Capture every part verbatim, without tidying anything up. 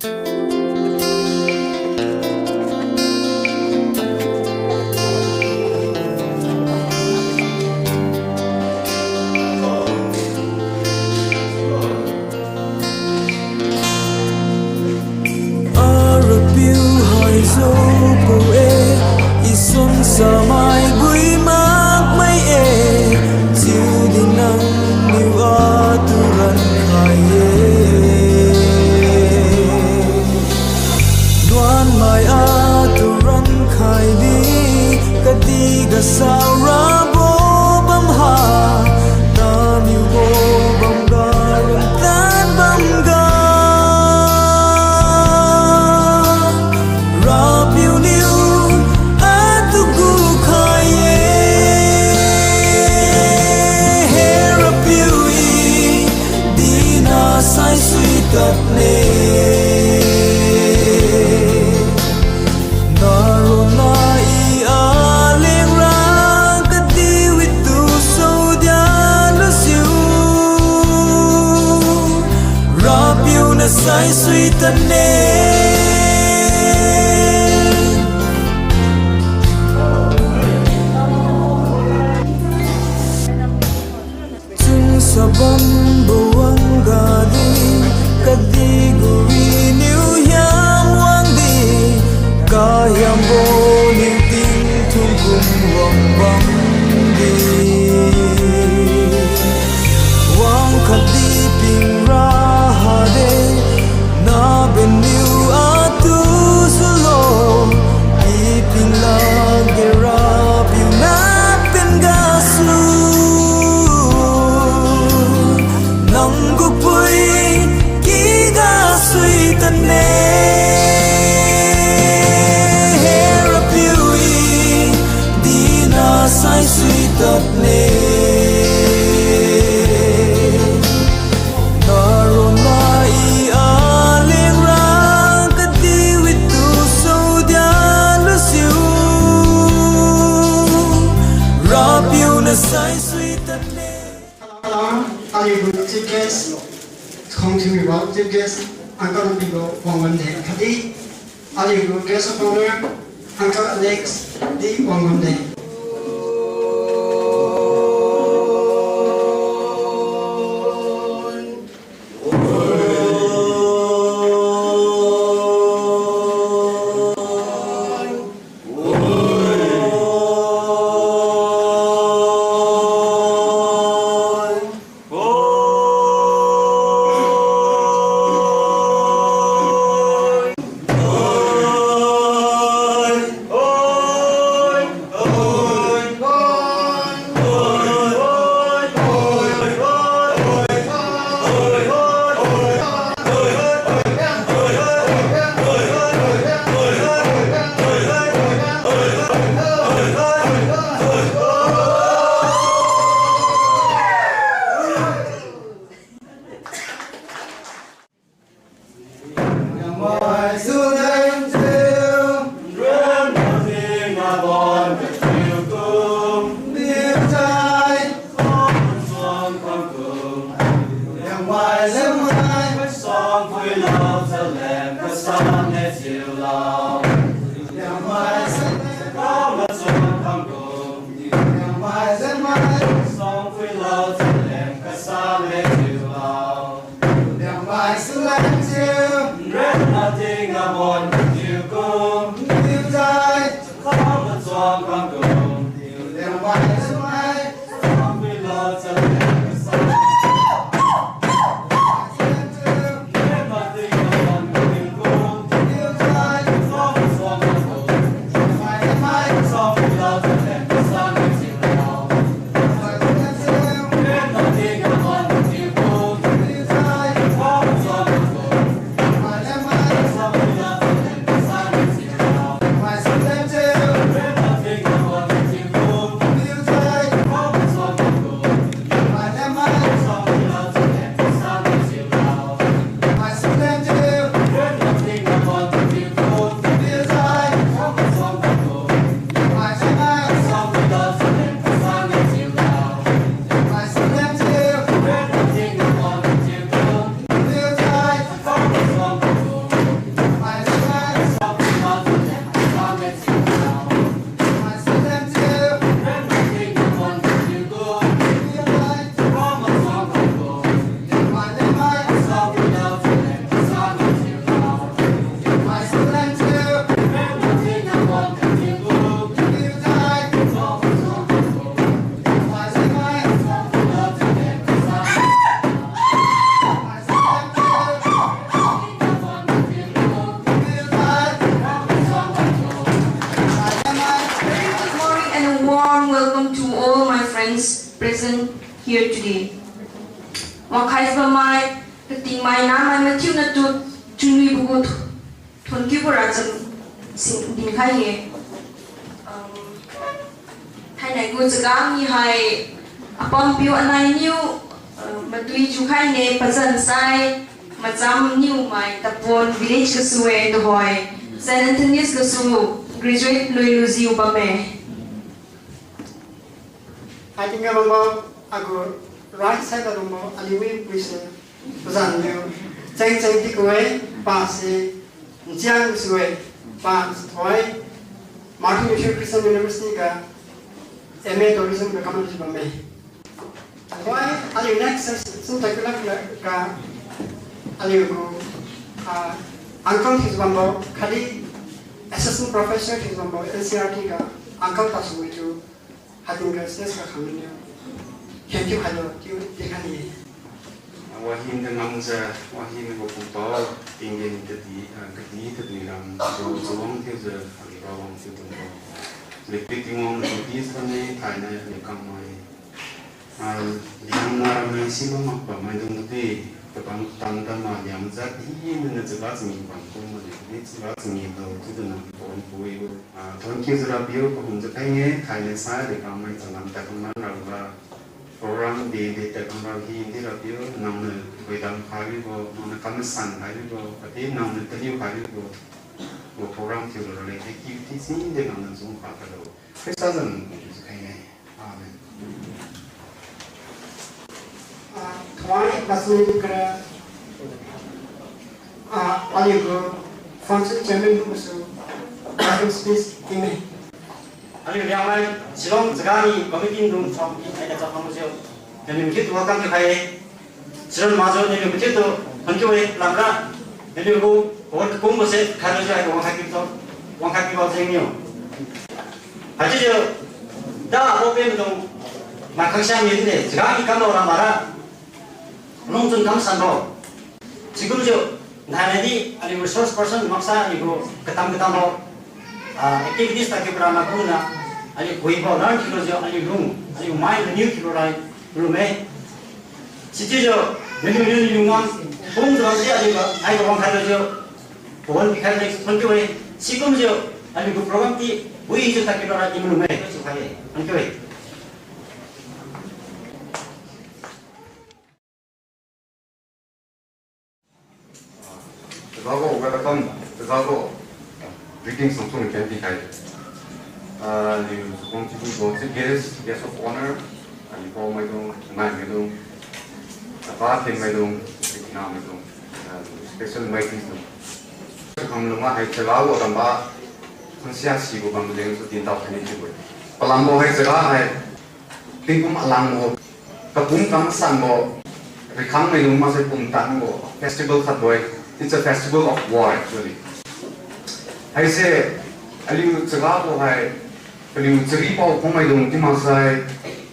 Arapiu haijiu pu-e, Isun samai bui makmai-e, chiudi nangniu atu rankhai-e. Nuanmai atu rankhai di, kadihga saorabo bam ha, naniubo bamga, ramtan bamga. Rapiu niu atu gukhai-e, he Rapiu, I dinasai suitadne. Naronna I alengra kadiwitu saodialujiu, Rapiu nasai suitadne. Chunsa bambo wangga di, kadihgu riniu hiam wangdi, kahiambo niu tingthung kum wang bamdi. Wang khatdi ping ra hade, nabeniu atu sulo, I ping lakge Rapiu napin gasu. Nang gupui kiga suitadne, he Rapiu, I dinasai suitadne. Naronna I alengra kadiwitu saodialujiu, Rapiu nasai suitadne. Aliugu chief guest, khongthiubo chief guest, Uncle Pibo wang bamde khatdi aliugu guest of honor, Uncle Alex di wang bamde. Warm welcome to all my friends present here today. Wangkhai bammai, katingmai namai mathiu natu chunwibo gu thonkiubo racham sing dinkhai ye. Um, thainai gu Chaga mi hai apampiu anai niu, uh, matui chiukhai ne pazan sai, macham niu mai Tapon village gasu-e tuhoi, Saint Anthony's gasu graduate lui lujiu bamme. Haitingga bambo, agu right side ga bambo, aliu wi puise, pazan niu, Cheng Cheng Tiku-e, pase, Nchiang Su-e, pase thoi, Martin Luther Christian University ga, M A Tourism ga kamlujiu bamme. Thoi, aliu next session, sun takilak ga, aliu gu, ah, uncle thiujiu bambo, khatdi assistant professor thiujiu bambo, N C E R T ga, uncle Tasumi tu, haitingga stage ga khangniu, thank you, hello, thank you, dinkhai ye. Wahin de ngamjiu, wahin gu pumbo, tinggen tadi, ah, kadi tadi ram, jo, jowang thiujiu, aliu rawang thiu bambo. Liquid Tingwang, Liquid Tingwang ne, thainai, aliu kangmai. Ah, Liangmai rammai simak makbam maidung di, kabam tan dam ma Liang jat hina Chaga changi bam kum madi, Chaga changi dao chiujiu nang pon pui. Ah, thank you jiu Rapiu, pahumjiu khai nge, thainai sai de kangmai changam tad kamlan rabo ga. Program de de tad kamlan hidi Rapiu, nangniu thoidam khaibo, nangniu kam masan khaibo, khatdi nangniu taliu khaibo, gu program thiu raleng activity si de nangniu jung kha khalo. Khrista zan nang pon thiujiu khai nge. Amen. Ah, thoi, last minute kara, ah, aliu gu function chairman gu su, welcome speech ine. Aliu Liangmai, Shillong Chaga ni committee dung cham ki, ai da cham hamujiu. Naliu mathiutu welcome thiukhai-e. Shillong majiu naliu mathiutu thank you-e, lamra. Naliu gu, wan kumbo se, khatlujiu ai wangkhai kibo, wangkhai kibo jengniu. Haichiujiu, da abo pen dung, mai khangsia mide, Chaga ni kamlo lamara, lungchun kam sanbo. Sikumjiu, nhainadi, aliu resource person maksa aliu gu katam katambo, ah, activities tadkiu para magu na, aliu kuibo learn thiulujiu, aliu lung, aliu mind renew thiulu rai, lume. Sichiujiu, naliu niu naliu ngam, pumjiu bamdi aliu ga, ai ga wangkhai lujiu, pawan pikhai le, thank you-e. Sikumjiu, aliu gu program ti, wijiu tadkiu para di malume, chiukhai-e, thank you-e. Chaga gu welcome, Chaga gu greetings sung sung ken pikhai. Ah, aliu sukong chiubo gu chief guest, guest of honor, aliu pao maidung, nai maidung, apa thin maidung, rikna maidung, ah, special invitees dung. Kamluma hai Chaga gu ramba, khangsia sibo bam jeng su tintao khaini chiubo-e. Palambo hai Chaga hai, tingkum alangbo, kapum kam sanbo, rikhang maidung maksai pumtanbo festival khatbo-e. It's a festival of war, actually. Haise, aliu Chaga gu hai, paliu chari pao khong maidung chiu maksai,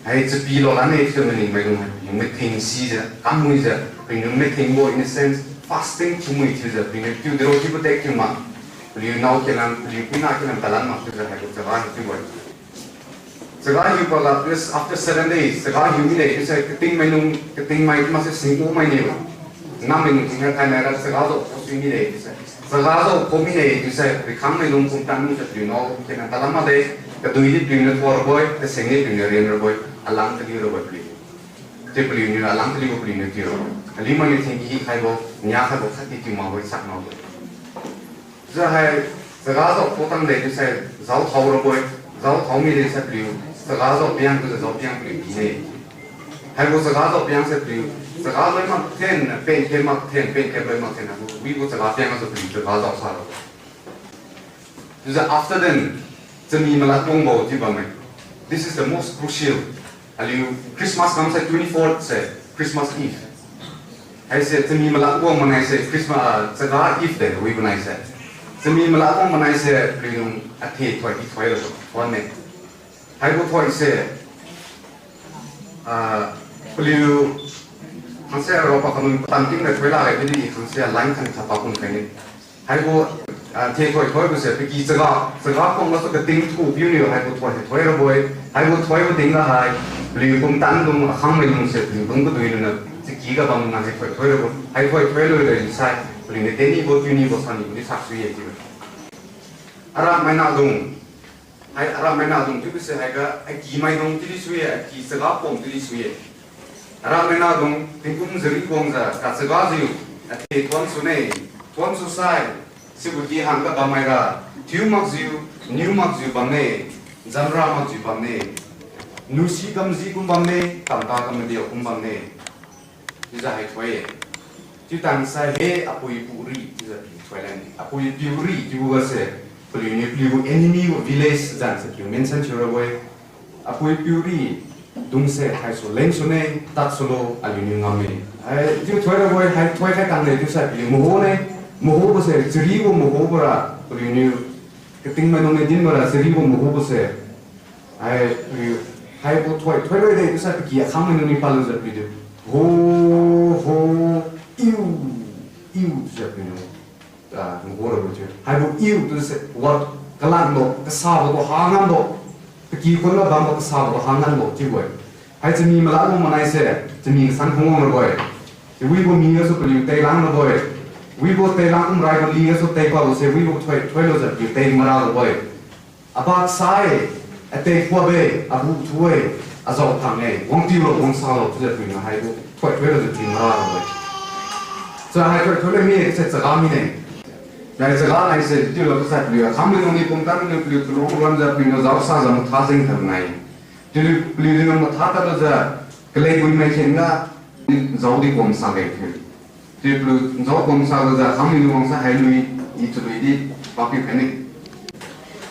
hai chapi lo lane chiu maning maidung hai, paliu mathing sijiu, kamwijiu, paliu mathingbo in a sense, fasting thiumui thiujiu, paliu tiu dero chiubo tek thiu ma, paliu nao kelam, paliu puina kelam talan mak chiujiu, haibo Chaga hiu chiubo-e. Chaga hiu pala, just after seven days, Chaga hiu mide chiusai, kating maidung, kating mai maksai singku mainiu. Nam maidung tingga thainai ra Chaga jao kho sui mide chiusai. Chaga jao kho mide chiusai, rikhang maidung pumtan maksai paliu nao kelam talan makde, kadui di paliuniu thua rabo-e, kaseng di paliuniu ren rabo-e, alang kaliu rabo-e paliu. Chiu paliuniu alang kaliubo paliuniu tiu rabo-e. Aliu mainiu thingki khaibo, nia khaibo khatdi tiu makbo-e sak makbo-e. Chiujiu hai, Chaga jao kho tangde chiusai, jao thao rabo-e, jao thao mide sai paliu, Chaga jao piang chiujiu jao piang paliu pine. Haibo Chaga jao piang sai paliu, Chaga loi makthen, pen khe makthen, pen khe loi makthen, haibo, wibo Chaga piang gasu paliu, Chaga jao sa rabo. Chiujiu after then, chami malad wangbo chiu bamme. This is the most crucial. Aliu Christmas kam sai twenty-fourth se, Christmas Eve. Haise chami malad wang manai se Christmas, ah, Chaga Eve de wi manai se. Chami malad wang manai se paliu dung athe thoi di thoi rabo, wan ne. Haibo thoi se, ah, paliu khangse aro pa kanun patam tingga thoi lakge, chiudi khangse line khan kha pa kun khaine. Haibo, Ah, thethoi thoibo se, paki chaga, chaga pom gasu kating thupiu niu haibo thoi, thethoi rabo-e, haibo thoibo tingga hai, paliu pumtan dung, akhang maidung se, paliu dung kadui luna, chaki ga bamna hai thoi thoi rabo, hai thoi thoi lui loi sai, paliu niu tenibo, tunibo, sanibo di saksui ye chiu. Aram maina dung, hai aram maina dung chiubo se haiga, aki maidung chiudi sui ye, aki chaga pom chiudi sui ye. Aram maina dung, tingkum jari bangjiu, kachaga jiu, athe thuon sune, thuon su sai, sibo di hangga bammaira, thiu makjiu, niu makjiu bamme, janra makjiu bamme, nusi kamji kum bamme, kamta kamadiu kum bamme. Chiujiu hai thoi-e. Chiu tansai he apui-piu ri, chiujiu paliu thoi lane. Apui-piu ri chiubo ga se, paliuniu paliu enemy gu village zan se paliu mention thiu rabo-e. Apui-piu ri, dung se thaisu leng sune, tad sulo, aliuniu ngamme. Hai chiu thoi rabo-e, hai thoi khai tang le chiusai paliu mahu ne, mahubo se, charibo mahubo ra, paliuniu, kating maidung niu dinbo ra, charibo mahubo se. Hai, paliu, haibo thoi, thoi loi de chiusai paki akhang maidung niu palujiu paliu di. Ho, ho, iu, iu chiujiu paliuniu. Ah, mahu rabo chiu. Haibo iu tu se, wa, kalanbo, kasabo tu hanganbo. Paki khunga bambo kasabo tu hanganbo chiubo-e. Hai chami malabo manai se, chami kasan khangwang rabo-e. Wibo mi gasu paliu teilang rabo-e. Wibo teilang umraibo li gasu teipabo se, wibo thoi, thoi lujiu paliu tei mara rabo-e. Abak sai, atei khuabe, abu thu-e, azao khang-e, wangtiulo, wangsalo chiujiu paliuniu haibo thoi, thoi lujiu paliu mara rabo-e. Cha hai thoi, thoi loi mi se chaga mine. Nai chaga nai se chiulo kasai paliu akhang maidung niu pumtan niu paliu turuang ramjiu paliuniu jaosajiu matha jeng tadnai. Chiu paliuniu matha tadlujiu, kalekbui mai khenga, jaodi pumsa le chiu. Chiu paliu jao pumsa lujiu akhang maidung wangsa hailui, i chalui di, papiu khaine.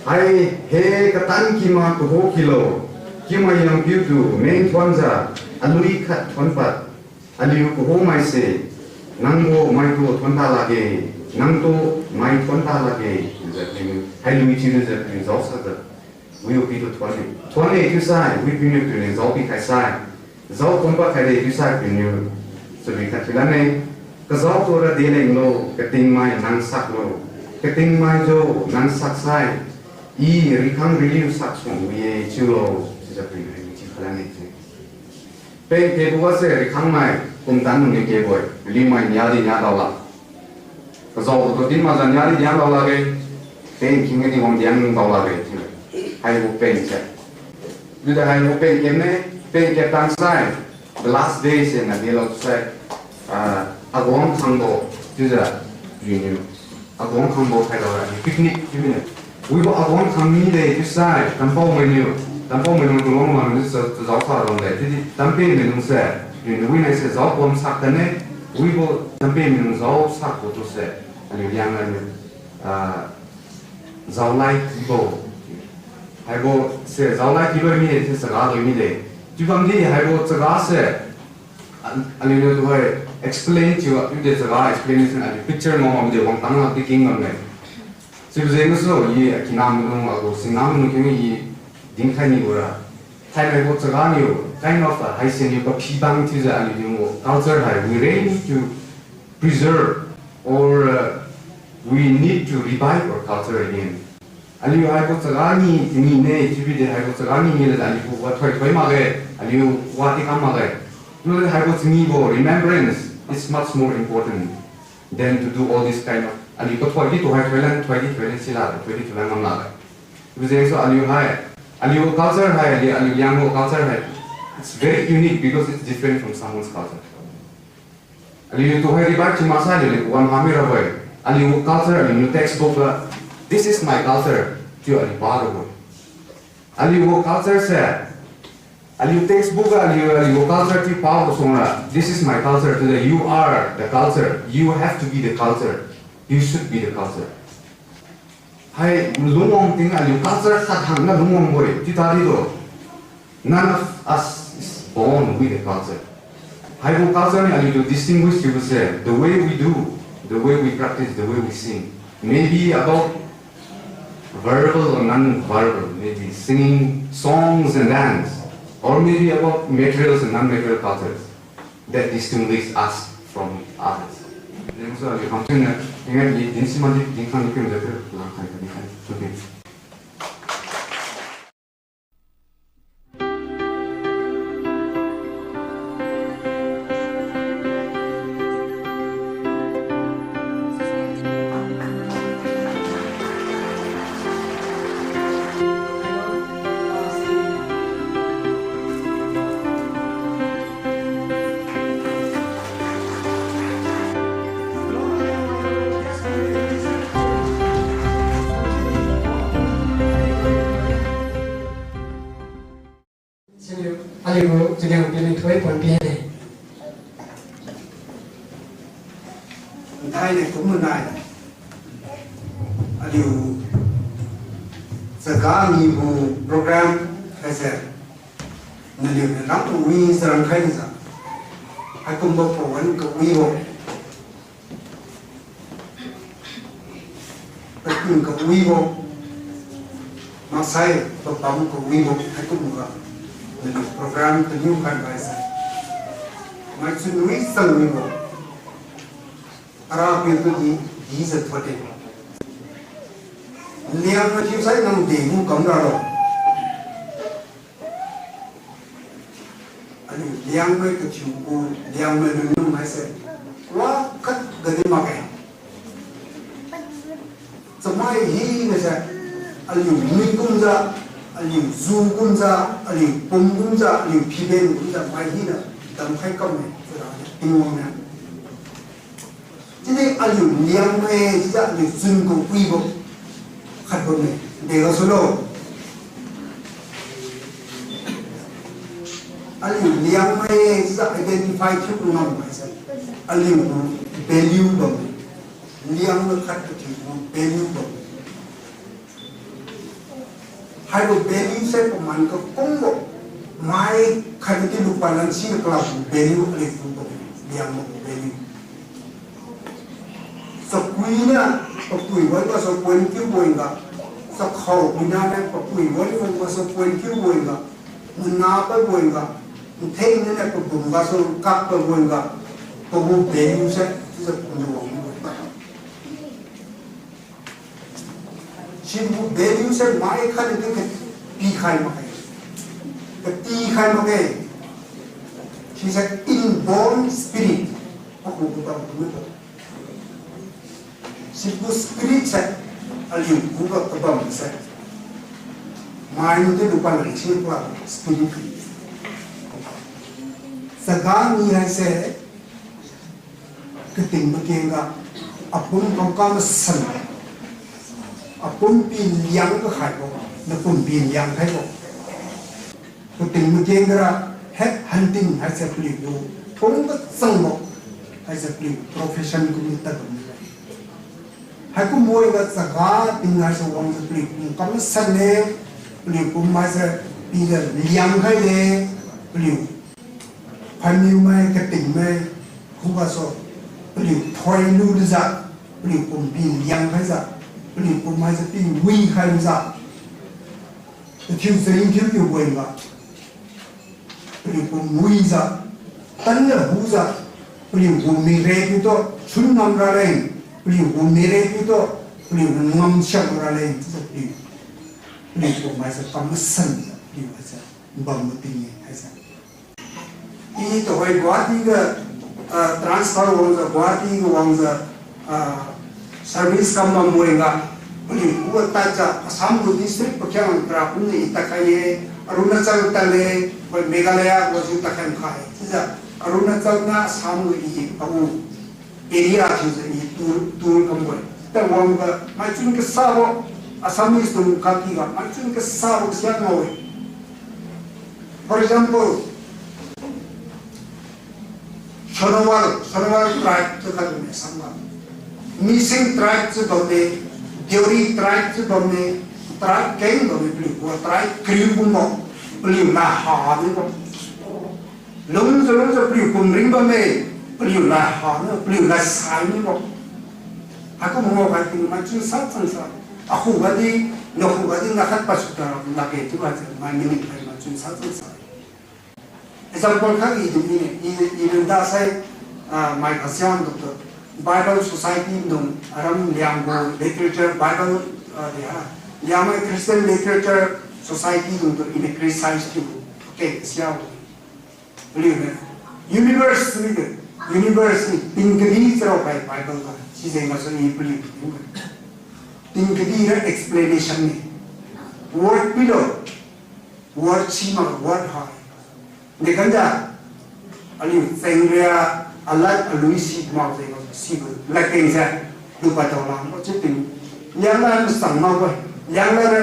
Hai, he katan kima kaho kilo, kiumai yangpiu tu meng thuonjiu, alui khat thuon pad, aliu kaho maise, nangbo maitu thuon ta lakge, nangtu mai thuon ta lakge, chiujiu paliu, hailui chiulujiu paliu jaosajiu, wibo pitu thuon-e. Thuon-e chiusai, wipiu niu paliuniu jao pikhai sai, jao thuon pad khaide chiusai paliuniu, chalui khat thiu lane, kajao tura delenglo, katingmai nang saklo, katingmai jo nang saksai, i rikhang riliu sak suang wi-e chiulo, chiujiu paliuniu chiu kha lane chiu. Peng kebo ga se rikhang mai, pumtan nung ni kebo-e, limai niadi nia daola. Kajao tu din makjiu niadi nia daolakge, peng khing gadi wang diang daolakge chiu-e. Haibo peng se. Chiudi haibo peng kenne, peng kap tangsai, the last day se na delo sai, ah, aguang khangbo, chiujiu, paliuniu. Aguang khangbo khailo ra, picnic chiu mine. Wibo aguang khang mide chiusai, tampao mainiu, tampao mainiu kalong wan chiujiu, chajao sa raleng de. Chiudi tampao mainiu se, paliuniu winai se jao pum sak tane, wibo tampao mainiu jao sakbo tu se, aliu Liangmai niu, ah, jaolai kibo. Haibo se jaolai kibo mide, se chaga loi mide. Chiubamdi haibo chaga se, a-, aliuniu tuhoi explain thiu, chiude chaga explanation aliu picture ngao bamde wangtang la di king bamde. Chiubo jeng gasu i, akinam maidung agu, singnam maidung keng i, dinkhai nibo ra. Thainai gu chaga niu, kind of, ah, haise niu paphi bang chiujiu aliu niu culture hai, we really need to preserve or, uh, we need to revive our culture again. Aliu haibo chaga ni, ni ne, chiubide haibo chaga ni ni le aliu gu wa thoi thoi makge, aliu wa tikam makge. Chiulo haibo changibo remembrance is much more important than to do all this kind of, aliu pathoi di tuhoi thoilan, thoi di thoilan sila, thoi di thoilan ngam lakge. Chiubo jengsu aliu hai, aliu culture hai, aliu, aliu Liangmai culture hai, it's very unique because it's different from someone's culture. Aliu tuhoi revive thiu maksai aliu wan hami rabo-e. Aliu culture, aliu niu textbook ga, "This is my culture," chiu aliu pa rabo-e. Aliu culture se, aliu textbook ga aliu, aliu culture chiu pabo suang ra, "This is my culture," chiu de, "You are the culture. You have to be the culture. You should be the culture." Hai lungwang ting aliu culture khat hangga lungwangbo-e, chiu tadi tu. None of us is born with a culture. Haibo culture niu aliu tu distinguish thiubo se, the way we do, the way we practice, the way we sing. Maybe about verbal or non-verbal, maybe singing songs and dance, or maybe about materials and non-material cultures that distinguish us from others. Lengsu aliu kamchun na, tingga ni din si madi din khang ni kiu jate, lang khai ni khai. Okay. Siniu, aliu gu chiliang piling thoi pon pi ne. Nthai ne kum nai. Aliu Chaga Ngee gu program haise. Naliu ne lam wi sarang khai ni sa. Haikumbo pawan kawibo. Pating kawibo, maksai papam kawibo, haikumga, naliu program kaniu khan bai sa. Mai chun wi sang wibo. Ara piu tu di, di sa thote. Liang mathiu sai nang de mu kam ra lo. Aliu Liangmai kathiu gu, Liangmai lunlung haise. Wa khat gadi makge. Chamai hina se. Aliu mui kumjiu, aliu zu kumjiu, aliu pum kumjiu, aliu phiben kumjiu, mai hina. Damkhai kamme, Tingwang niu. Chiudi aliu Liangmai, chiujiu aliu chun kawibo khat bamme, dega sulo. Aliu Liangmai, chiujiu identify thiu ngam mai se. Aliu value bamme. Liangmai khat kathiu value bamme. Haibo value se paman kakungbo, mai khatdi lupa lan si kalak value aliu kubo, Liangmai gu value. Chakui niu, papui wan gasu point kiu point ga, chakhao puina niu papui wan gasu point kiu point ga, mana pa point ga, ntheng niu pabum gasu kak pa point ga, pagu value se, chiujiu kumjiu wang. Sibo value se mai khatdi kapikhai makge. Katikhai makge. Sise inborn spirit. Akhuga kabam kamibo. Sibo spirit se aliu khuga kabam se. Mai niu di lupa lan si pa spirit. Chaga Ngee haise kating makeng ga, apum kangkang masan, apum pi liang kakhaibo, napum pi liang khaibo. Kating makeng gara, head hunting haise paliu gu, kung kachangbo, haise paliu profession kum ni tadbam ni. Haikumbo ga Chaga ting haise wangjiu paliu pum kam masan le, paliu pum haise pijiu liang khai le, paliu phaimiumai, katingmai, khugasu, paliu thoilu lujiu, paliu pum pi liang khaijiu, paliu pum haise pi wi khailujiu, tathiu charing thiu kiu point ga, paliu pum wijiu, tanjiu hujiu, paliu gu mire piutu sun ngam raleng, paliu gu mire piutu, paliu ngam siak raleng chiujiu paliu, paliu pum haise kam masan, paliu haise bam mating-e haise. I tuhoi Guwahati ga, ah, transfer wangjiu, Guwahati ga wangjiu, ah, service kam bambo-e ga, paliu gu tadjiu Assam gu district pakhiangna kumjiu i tadkhai-e, Arunachal tadle, Meghalaya gasu tadkhai khai. Chiujiu Arunachal na Assam gu i pagu area thiujiu i tour, tour kambo-e. Tawangga maichun kasabo, Assamese dung katiga maichun kasabo kasiak ngao-e. For example, Sonowal, Sonowal tribe chiu khat bamme Assam ga. Mising tribe chiu bamme, Deuri tribe chiu bamme, tribe keng bamme, paliu gu tribe kariu kumbo, paliu laiha mibo. Lungjiu lungjiu paliu kumring bamme, paliu laiha mibo, paliu laisai mibo. Haikum ngao khai ting maichun sa chang sa. Akhuga di, nakhuga di nakhat pasu ta lakge chiubo chiu mai maning khai maichun sa chang sa. Example khat i din mine, i, i nda sai, ah, mai kasiang tu tu. Bible Society dung, aram Liangbo literature, Bible, ah, de ha, Liangmai Christian Literature Society dung tu iniu criticize thiu, okay, siao. Paliu ne, universe ni de, universe ni, ting kadi charao hai Bible ga, sijeng gasu i paliu ni. Ting kadi ra explanation ni. Word pilo, word si mak word hai. Dekamjiu, aliu chengria, alad, alui si mak jeng, sibo ladkeng se, lu pa tao lam, o chiu ting. Lianglad masang mak bo, Lianglad re,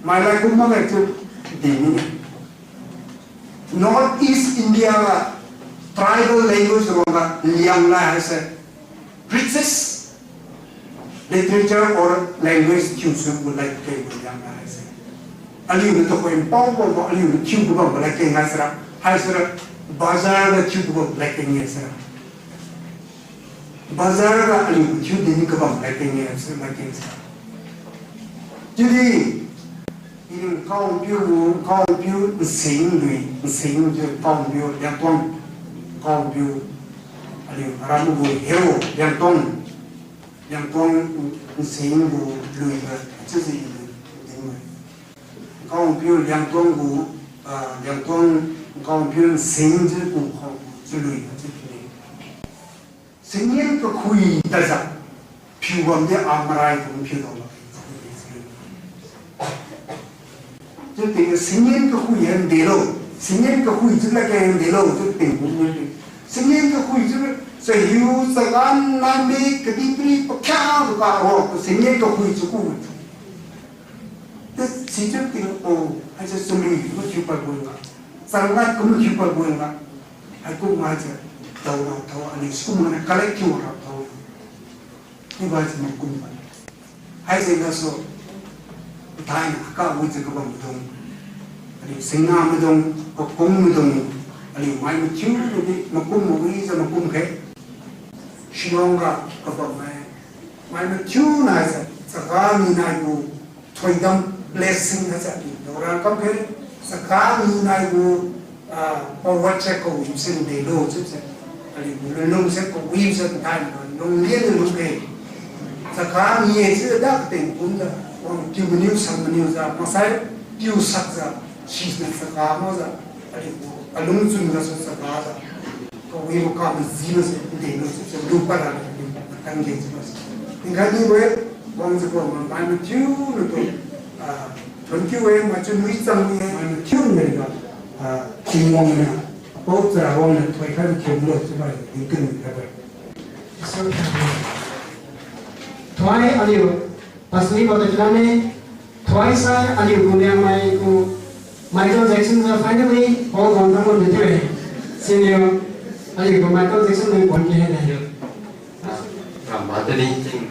mailad kum mak e chiu, di ni. North East India ga tribal language wangga Lianglad haise richest literature or language thiusu gu ladkeng gu Lianglad haise. Aliu niu tuhoi pao bambo, aliu niu thiu kabambo ladkeng haisira, haisira, bazar ga thiu kabambo ladkeng haisira. Bazar ga aliu thiu din kabam ladkeng haisira, ladkeng sira. Chiudi, iniu Nkawangpiu, Nkawangpiu Nsing lui, Nsing jiu Nkawangpiu Liangtuang, Nkawangpiu, aliu aram gu hero Liangtuang, Liangtuang Nsing gu lui ga, chiujiu iniu din mai. Nkawangpiu Liangtuang gu, ah, Liangtuang, Nkawangpiu Nsing jiu gu khang chalui ga chiu pine. Singgen kakhui tadjiu, phiu bamdi amarai kum phiu dao la. Chiu ting singgen kakhui han delo, singgen kakhui chiu ladkeng delo, chiu ting kum ni. Singgen kakhui chiu, chahiu, chagan, naimik, kadihpiri, pakhiangtu karo, singgen kakhui chiu ku. Chiu sichiu ting o, haise chalui mathiu pabo-e ga, changlat kum mathiu pabo-e ga, haikum haise, dao ra thao, aliu sikum ganiu collect thiu ra thao. Chiubo haise makum ba. Haise gasu, thaina kawijiu kabam maidung, aliu singna maidung, kakung maidung, aliu mai mathiu di makum mawijiu makum khe. Shillong ga kabam mai, mai mathiu nai se, chaga mi nai gu, thoidam blessing haise aliu daora kam khe, chaga mi nai gu, ah, power se kawi se delo chiu se. Aliu gu lunlung se kawi se thainai lunglian lung khe. Chaga mi-e chiu da kateng kumjiu, wang piu maniu sang maniujiu, maksai piu sakjiu, siniu chaga maojiu, aliu gu alungchun gasu chagajiu. Kawibo kamajibo se, delo se, se lupa ra, tangge se. Tingkai nibo-e, wangjiu kumbo mai mathiu lutu, ah, thonkiu-e, maichunwi changmi-e, mai mathiu nai ga, ah, Tingwang niu, apao chara wangniu thoikhai thiulo chiubo, tingkai nibo-e. Thoi aliu, Pastor Lee Bata Kilame, thoi sai aliu gu Liangmai gu Michael Jackson ga finally, Paul Gonzalo de Ture. Siniu, aliu gu Michael Jackson nai pon ki hai nai. Ramba tadi ting.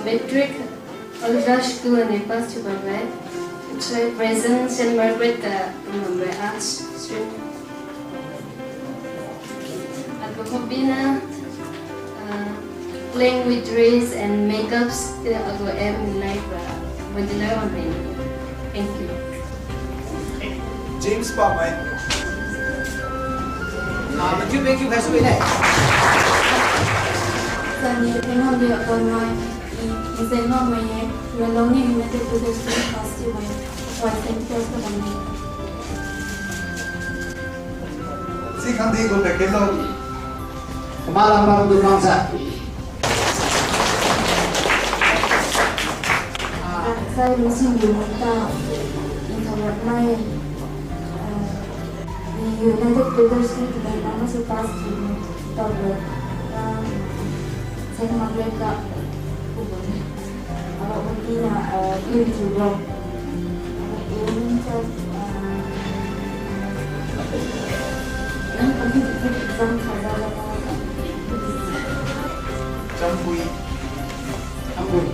Matric Al Azhar School aniu pass thiu bambo-e. Sai present Saint Margaret ga bambo-e, arts stream. Agu hobby niu, uh, playing with toys and makeups, uh, agu aim in life, uh, modeler on. Thank you. James Pamai. Ah, mathiu, thank you, guys, we ne. Sani, thank you, Pamai. I, i, Zainab Maye, Raloni United Buddhist Student Hostel Maye, Boys and Girls Academy. Si khangdi gu packet lo. Kamalam bamdu mangsa. Ah, sai missing unit ta introvert mai, ah, United Buddhist Student Hostel mama su pass thiu tao lo. Ah, Saint Margaret ga kubo ne. Aro pati na, eh, YouTube lo. Aro pati na, eh, nang pati tu exam khaja la. Champui. Champui.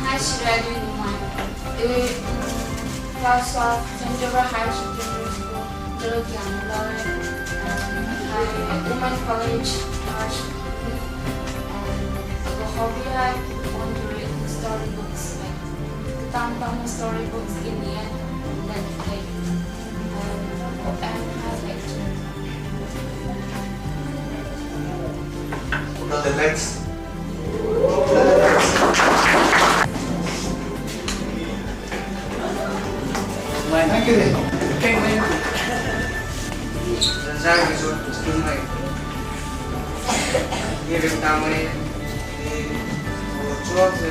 Hai, Shirali Numai. Eh, mm, class of Saint Xavier Higher Secondary School. Jolokia Mulare, um, hai Women College, Arts, um, the hobby hai want to read the storybooks, like, the Tam Tam storybooks in the end, that, like, um, and has actually. Not the next. Mai, thank you. Thank you. Zai, zai, zai, zai, mai. Ni rim tang mai. Ni, oh, chuak se.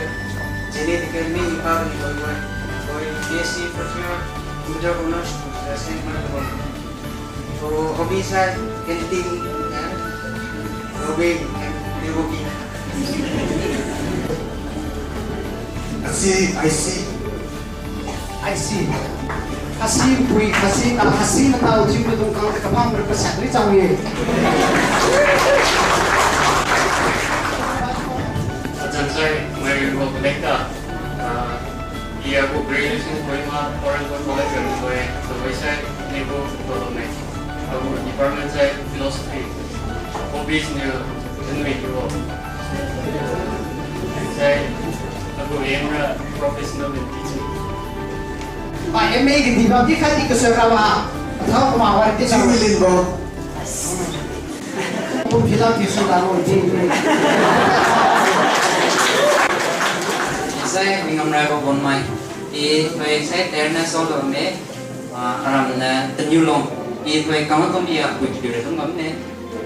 Jini tiket mi ni pa ni loi mai. Loi B S C first year, computer honors, the same mai loi. So, hobby sa canteen, eh? Hobby, eh, hobby. I see, I see. I see. Khasi pui, khasi ta, khasi matao thiu maidung khang kapam ra pasat ri chang ye. Achan sai, mai ri bo connect ta. Ah, I agu graduation Kohima Foreign College ga loi, loi sai, nibo lolo ne. Agu department sai philosophy. Hobbies niu, tenui kibo. Sai, agu aim ra professional in teaching. Ba M A kadibo di khatdi kasui rabo. Athao kuma wari di. Chi milin bo. Pum phila pisu lalo di. Sai, mi ngamrai bo bon mai. I, toi sai, terna solo me, ah, aram na teniu long. I, toi kamatum i apui piu re tung bam ne.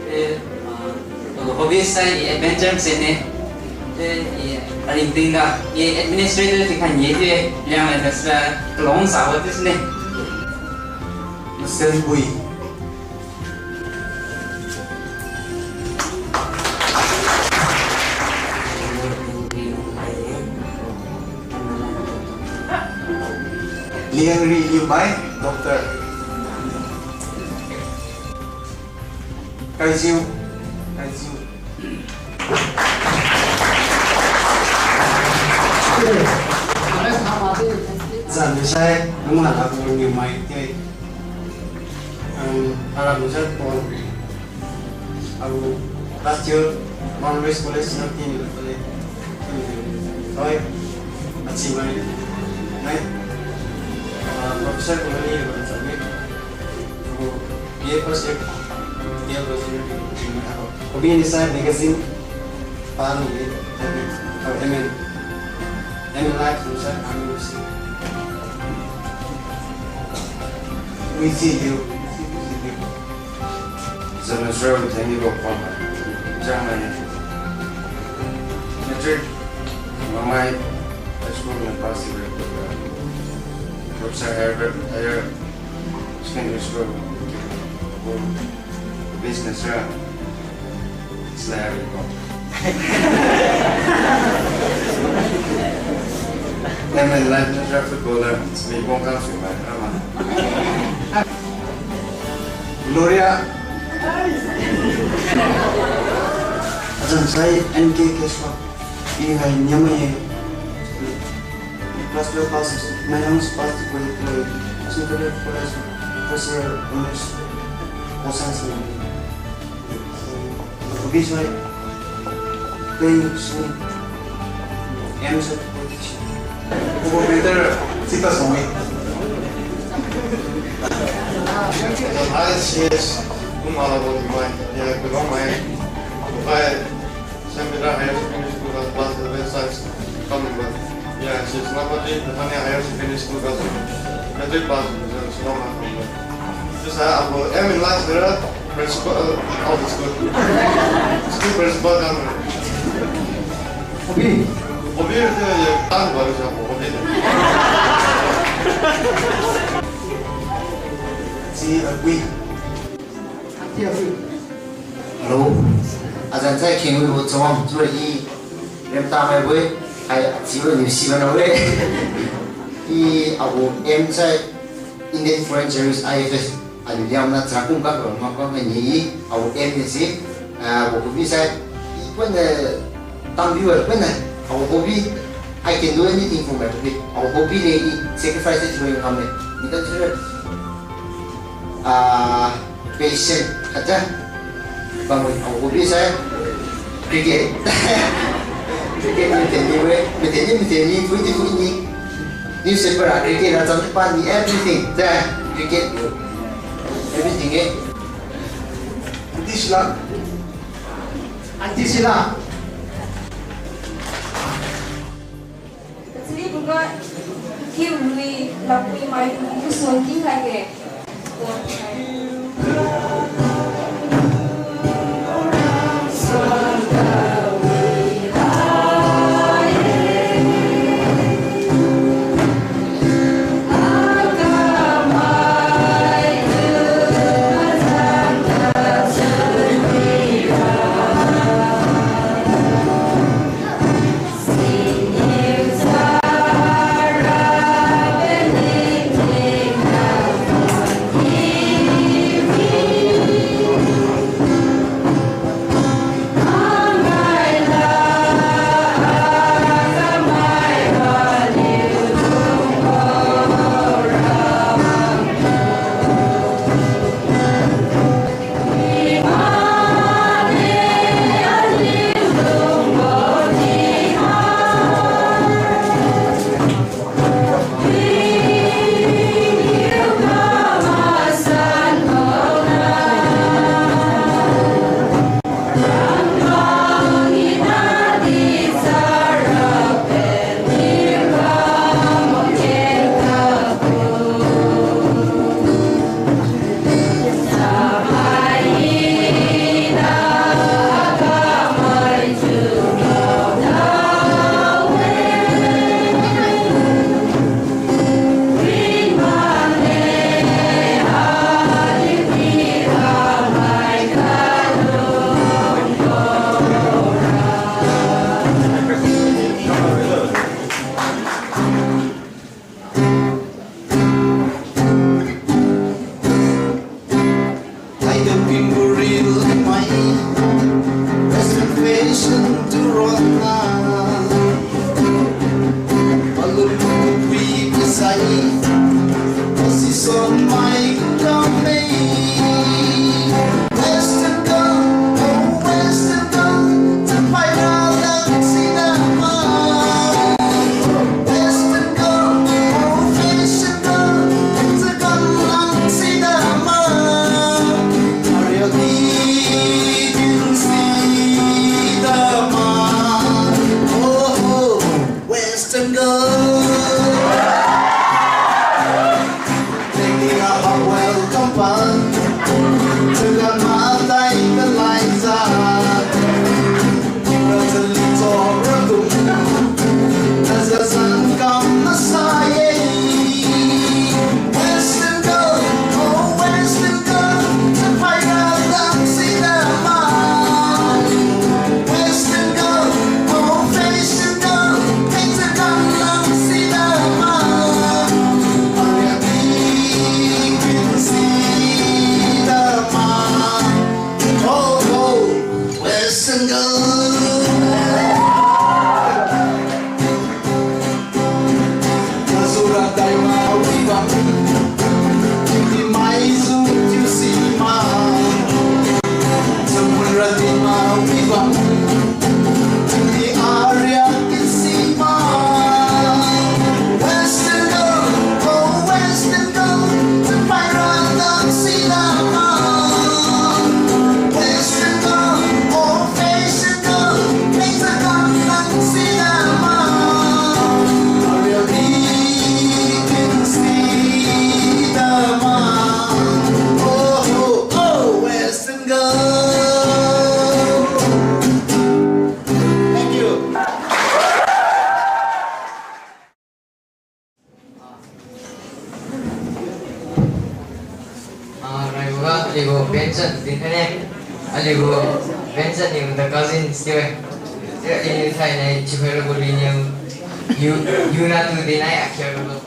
Eh, ah, agu hobby sai, i adventure se ne. Eh, i, aring ting ga, i administrator ti khan ye de, yang na sa, kalong sa wa tis ne. Masen bui. Liangri Liumai, Doctor. Kaijiu, Kaijiu. Zan sai, nungla la ko Liumai, ke. Ang, aram jat pon. Ang last year, Mount Grace College, nineteen, pale. Oi, achi mai. Nai. Ah, professor ko ni, ko ni. Ang, B A first year, B A first year. Ang, ko B A ni sai magazine. Pani, ang, M N. M N life, ang, sai, ang, si. Ui, si, you. Si, si, you. Zan sura thank you, Papa. Jang mai. Matric, Mamai, high school na pass the grade. Professor Herbert, higher secondary school. Business ra. Slab ko. M N life na footballer, mi bong kang sui mai, rama. Gloria, Azan sai N K Keswa. I hai Niamey ye. Class twelve pass, Mayang pass, Singapore College, first year honors, Pol Science. Hobby sai playing singing, aim sai politician. Computer sita songi. Ai C S kum ala bo mai, ya ko mai. Bai Saint Peter Higher Secondary School ga class eleven science kam ba. Ya, si Senapati Bethania Higher Secondary School ga matric pass, Senapati kam ba. Chiusai agu aim in life sira principal, uh, of the school. School principal kam. Hobby. Hobby tu ya tan ba sa hobby. Si, uh, kui. Hello. Azan sai kheng wi bo chawang chiu i remta mai bo-e, hai achiu niu si bana we. I agu aim sai Indian Foreign Service, I F S. Aliu Liangmai na chara kum kak ro ma kak ni i agu aim ni si, ah, agu hobby sai i pun, eh, tambi wa pun, eh, agu hobby, I can do anything for my hobby. Agu hobby le i sacrifice chiu ngam le. Ni ta chiu Ah, patient khat ja. Bamwi, agu hobby sai cricket. Cricket ni teni we, mi teni, mi teni, pui ti pui ni. Newspaper ah cricket ah cham pan ni everything. Ja, cricket. Everything eh. Aunty Sheila. Aunty Sheila. Kachili buga kiu lui lapui mai busu king lage. Aliugu Vincent din khaine. Aliugu Vincent niu the cousins thiu-e. Aliuniu thainai chiukhai ragu aliuniu, yu, yuna tu dinai akhia ragu.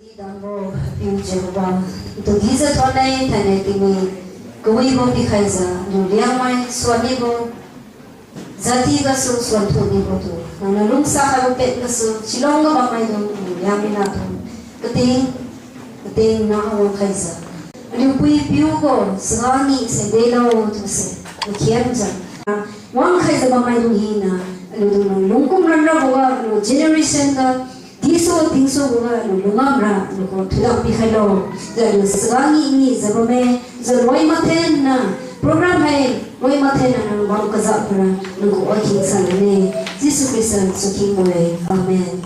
Idambo piu Jehovah, tu dijiu thonai thainai tingmi kawibo pikhaijiu, aliu Liangmai suan mibo, jati gasu suan thu mibo tu, nangniu lungsa khaibo pet gasu, Shillong ga bammaidung, aliu Liangmai natu, kating, kating na wangkhaijiu. Aliu pui piu gu, chaga ni se delo tuse, makhiamjiu. Wangkhaijiu bammaidung hina, aliudung lungkum ramra boga, aliu generation ga, disu tingsu boga, aliu lungngamra, aliu gu thulam pikhailo. Jiu aliu chaga ni ni jiu bamme, jiu loi mathen na, program hai loi mathen na nang bam kaja para, nang gu wakheng sanne. Jesu Khrista sukhing bo-e. Amen.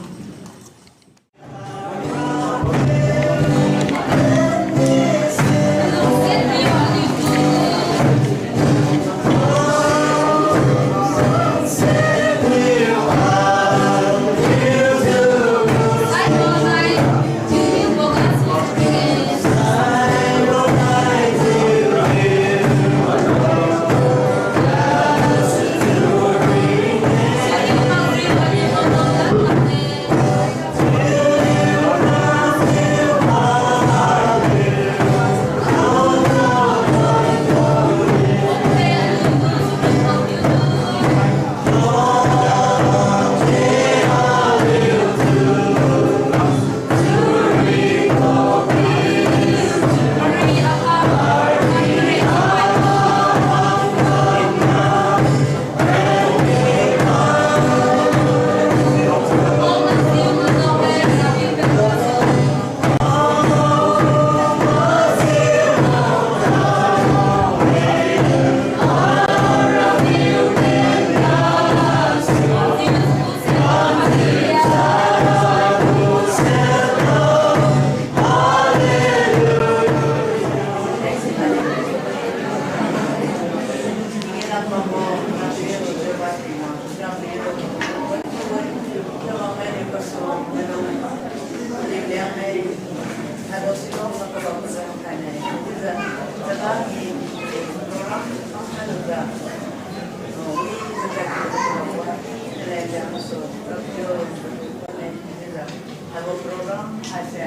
Program haise,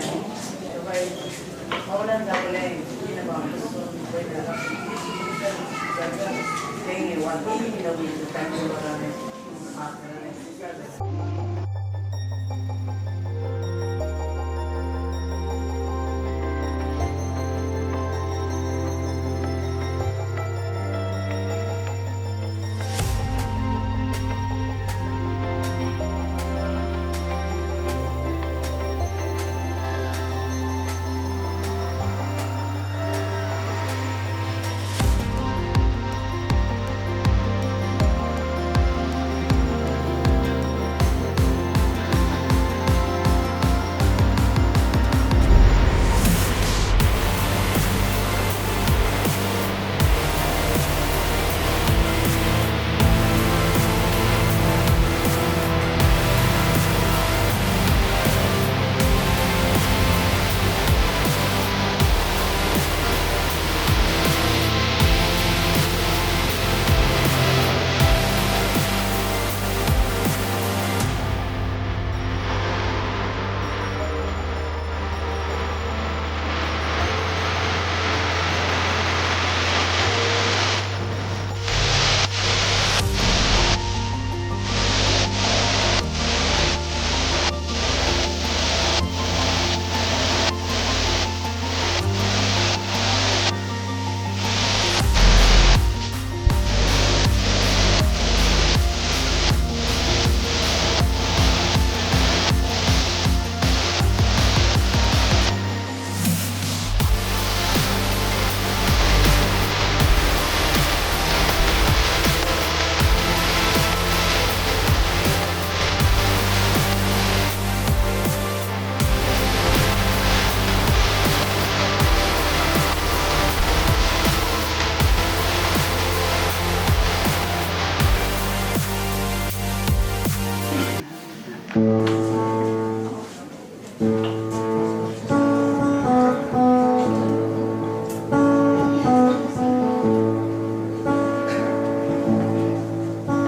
tuhoijiu, Paul and Double A, ina bam,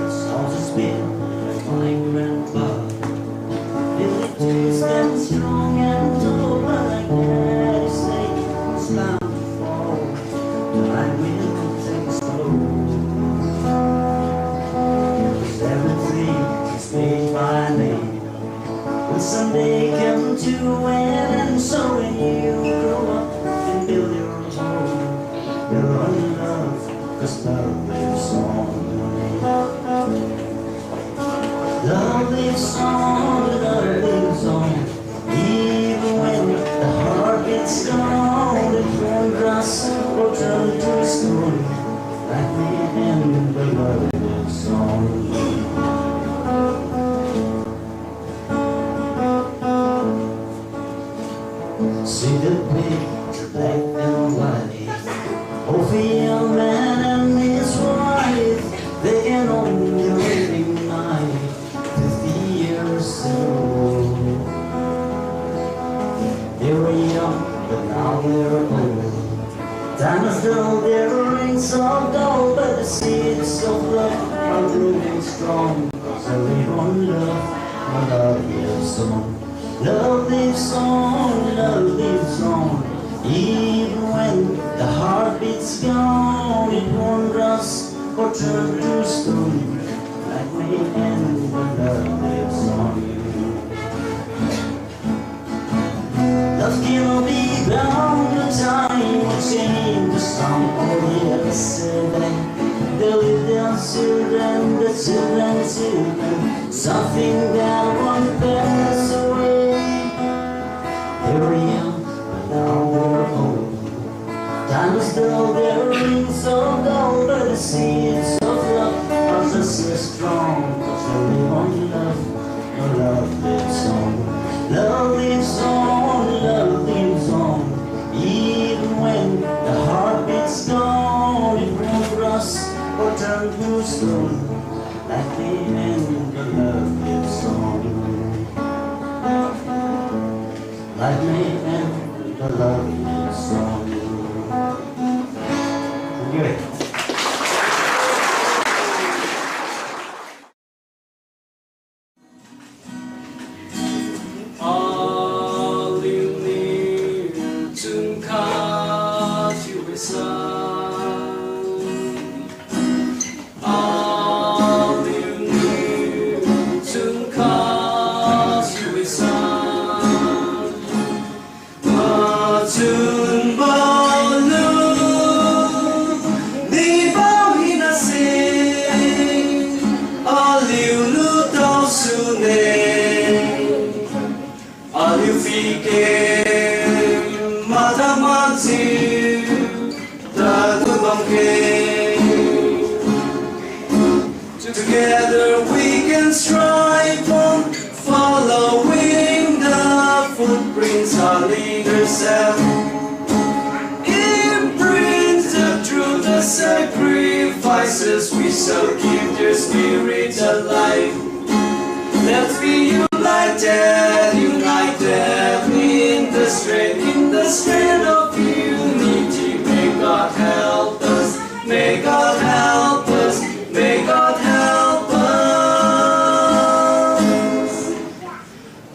Soldiers built by grandpa. If it is that strong and tall, but I can't say it's bound to fall. Time will take slow. 'Cause everything is made by man. Will someday come to an end, so when you grow up and build your home, build on love, 'cause love lives on. Love lives on, love lives on. Even when the heart is gone, it won't rust or turn to stone. Life may end, but love lives on. See the picture black and white of a young man and his wife. They can only recognize fifty years ago. They were young, but now they're old. Time has dulled their rings of gold, but the seeds of love are growing strong. So live on love, my love lives on. Love lives on, love lives on. Even when the heartbeat's gone, it won't rust or turn to stone. Life may end, but love lives on. Love cannot be bound, no time will change the song of yesterday. They live their children, the children's children, something that won't pass away. They were young, but now they're old. Time has dulled their rings of gold, but the seeds of love are just as strong. So live on love, your love lives on. Love lives on, love lives on. Even when the heartbeat's gone, it won't rust or turn to stone. Life may end, but love lives on. Life may end, but love lives on. Thank you. Ike, mata mansi, tadu bangke. Together we can strive on, following the footprints our leaders have. Imprints the truth, the sacrifices we shall keep their spirit alive. Let's be united, united in the strength, in the strength of unity. May God help us, may God help us, may God help us.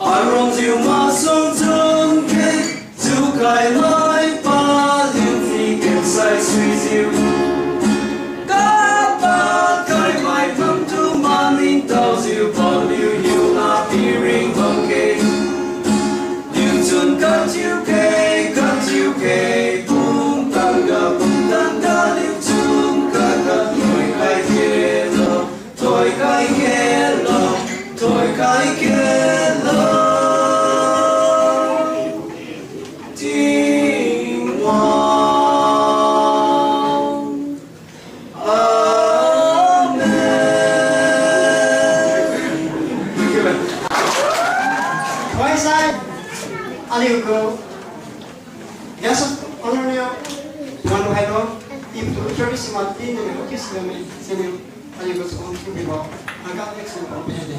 Arongjiu masuang chunke, jukhai mai paliu phi kensai suijiu. Kapad kai mai pamtu maningtaojiu paliu hiuna piring bangke. Liuchun kathiuke, kathiuke, pumtangga, pumtangga, liuchun kaga, thoikhai kelo, thoikhai kelo, thoikhai kelo. Tingwang. Amen. Thank you, man. Wai sai, aliu gu guest of honor niu, wanu hailo, ibu service mati niu kiss niu mi, siniu, aliu gu song kiu bibo, aga next niu pao pede.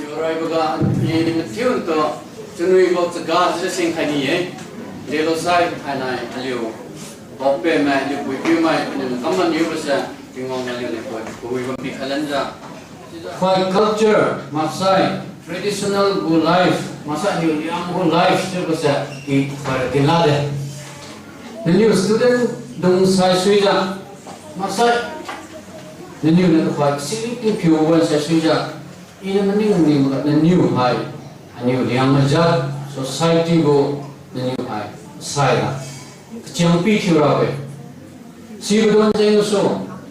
Yorai baga, i mathiu tu, chunwibo chaga sing khai ni ye, delo sai khai nai aliu. Paope mai, aliu puipiu mai, aliu kamaniu bose, Tingwang aliu niu pui, pui bampi khalanjiu. Khoi culture, maksai, traditional gu life, maksai aliu Liangmai gu life, chiubose, i khoi ra dinlade. Naliu student dung sai suijiu, maksai, naliu niu khoi sili tingpiu wan sai suijiu, iniu maning ning ga naliu hai, aliu Liangmai jat, society gu, naliu hai, saira. Kachiang pi thiu rabe. Sibo don jeng su,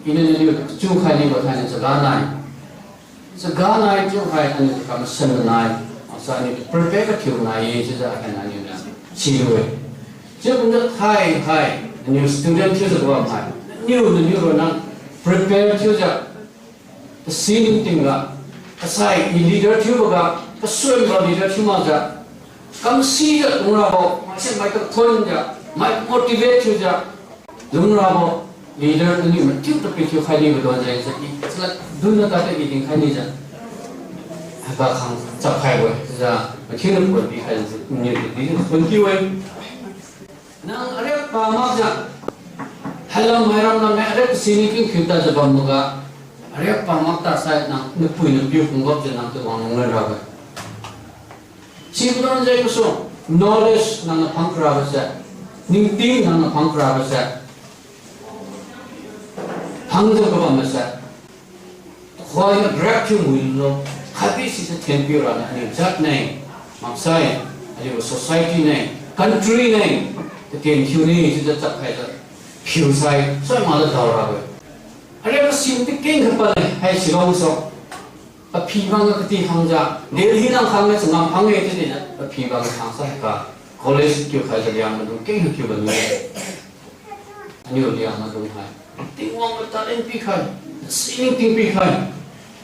iniu naliu kachiu khai nibo thaini chaga nai. Chaga nai chiu khai aniu kam masan nai. Maksai aniu prepare kathiu nai ye chiujiu khai aniu niu silu-e. Chiu kumjiu khai khai, aniu student thiujiu bam khai. Niu, naliu ronna prepare thiujiu. Kasining tingga, kasai i leader thiuboga, kasuibo leader thiu makjiu, kamsijiu lungrabo, maksai mai kathonjiu, mai motivate thiujiu, lungrabo leader naliu mathiu tapi thiukhai nibo don jengse i chalad dunna tade i dinkhai nijiu. Haipa khang chapkhaibo-e, chiujiu mathiu niu pon pikhai niu di pon kiu-e. Nang ariak pa makjiu, hailam mairam lam-e ariak kasining tingkhiu tadjiu bamboga, ariak pa mak tasai nang napui napiu phunggapjiu nang tu wang lunglan rabo-e. Sibo don jeng su, knowledge nangniu phang karabose, ningting nangniu phang karabose, phangjiu kabammase, tuhoiniu grab thiu muilo, khatdi sise thenpiu raniu aliu jat ne, maksai, aliu society ne, country ne, tatien thiu ne chiujiu chapkhaijiu, phiusai soi makjiu dao rabo-e. Ariak kasin di keng khapale, hai Shillong su. Paphi bang kati khangjiu, Delhi nang khangjiu changam phang-e chiudi, paphi bang khangsa haiga, college kiu khaijiu Liangmaidung keng kiu bammi-e. Aniu Liangmaidung hai, Tingwang niu talent pikhai, sining ting pikhai,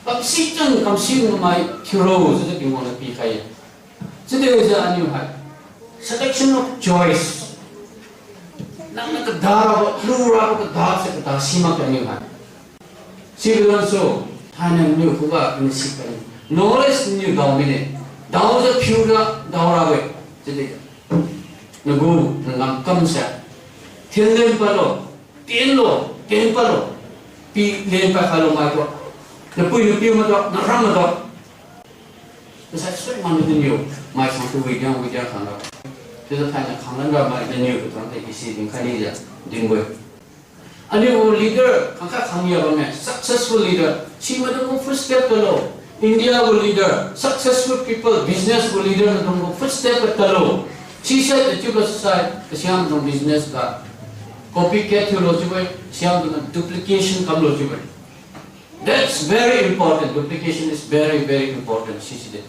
kamsi chun kamsi mai thiuro chiujiu Tingwang niu pikhai-e. Chiudijiu aniu hai, selection of choice. Nangniu kada rabo, lu rabo kadase kada simak aniu hai. Sibo lansu, thainai naliu khuga kani sikhai-e. Knowledge naliu dao mine. Daojiu phiujiu dao rabo-e. Chiudi, nagu, nangam kamse, thinlen padlo, tienlo, tien padlo, pi len pad khailo maitu, napui napiu maitu, naram maitu. Kasai sui mani naliu, mai sang tu widiang widiang khanglo. Chiujiu thainai khanglan ramai naliu tu tangte isi dinkhai nijiu, dinbo-e. Aliu leader, khangkhat khangnia bamme, successful leader. Simaidung gu footstep tadlo. India gu leader, successful people, business gu leader maidung gu footstep tadlo. Sise chiubo sai, kasiamaidung business ga copycat thiulo chiubo-e, siamaidung duplication kamlo chiubo-e. That's very important. Duplication is very, very important, sisi de.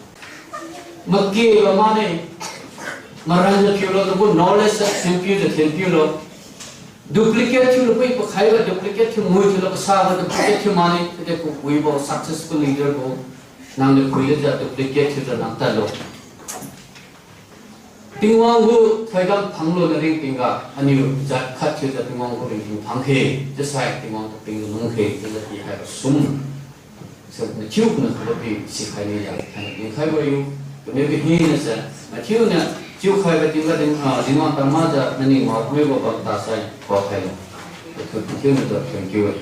Maki bamane, Maranjiu thiulo, nagu knowledge sa thenpiujiu thenpiulo. Duplicate thiulo, pui pakhaiga duplicate thiu, mui thiulo, kasabo duplicate thiu mane, chiudi kawibo successful leader bo. Nangniu phuilujiu duplicate thiujiu nang tadlo. Tingwang gu thoidam phanglu naringtingga, aniu jat khat thiujiu Tingwang gu ringting phangkhe, chiusai Tingwang kaping lungkhe, chiujiu pi haibo sum. Sa mathiu kaniu khuga pi sikhai nijiu, haijiu dinkhaibo-e, kaniu kahina sa, mathiu niu chiukhaibo tingga din, ah, dinwang tamajiu, naning mapuibo bam tasai, khakhailo. Mathiu niu tu, thank you.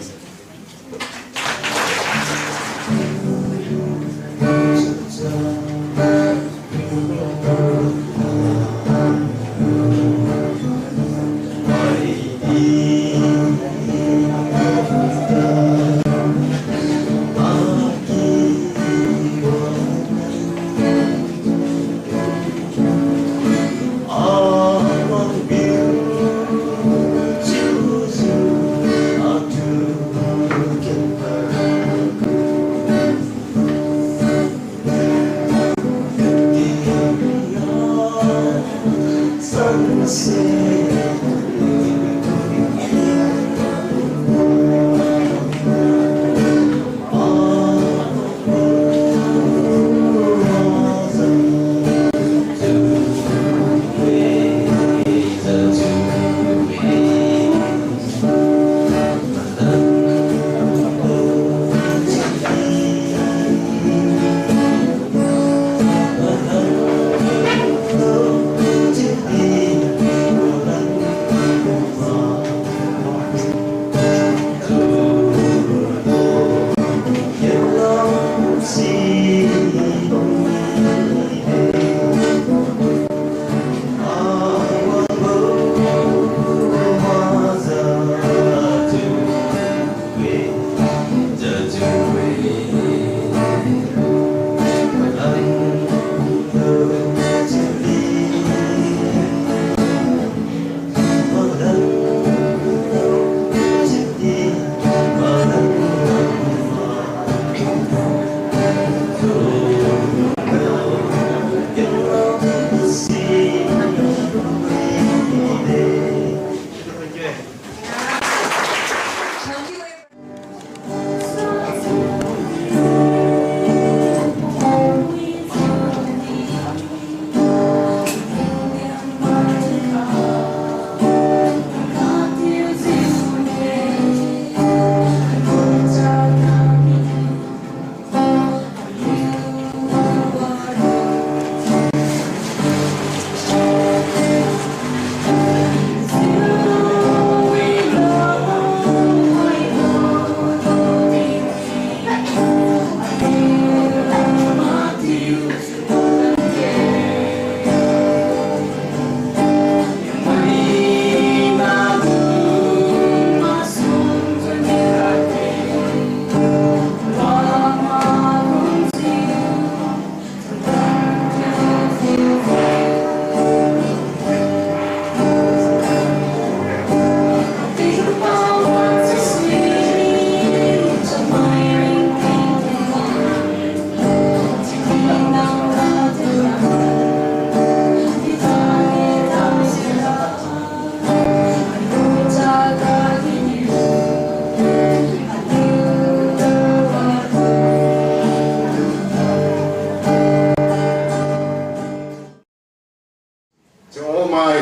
To all my,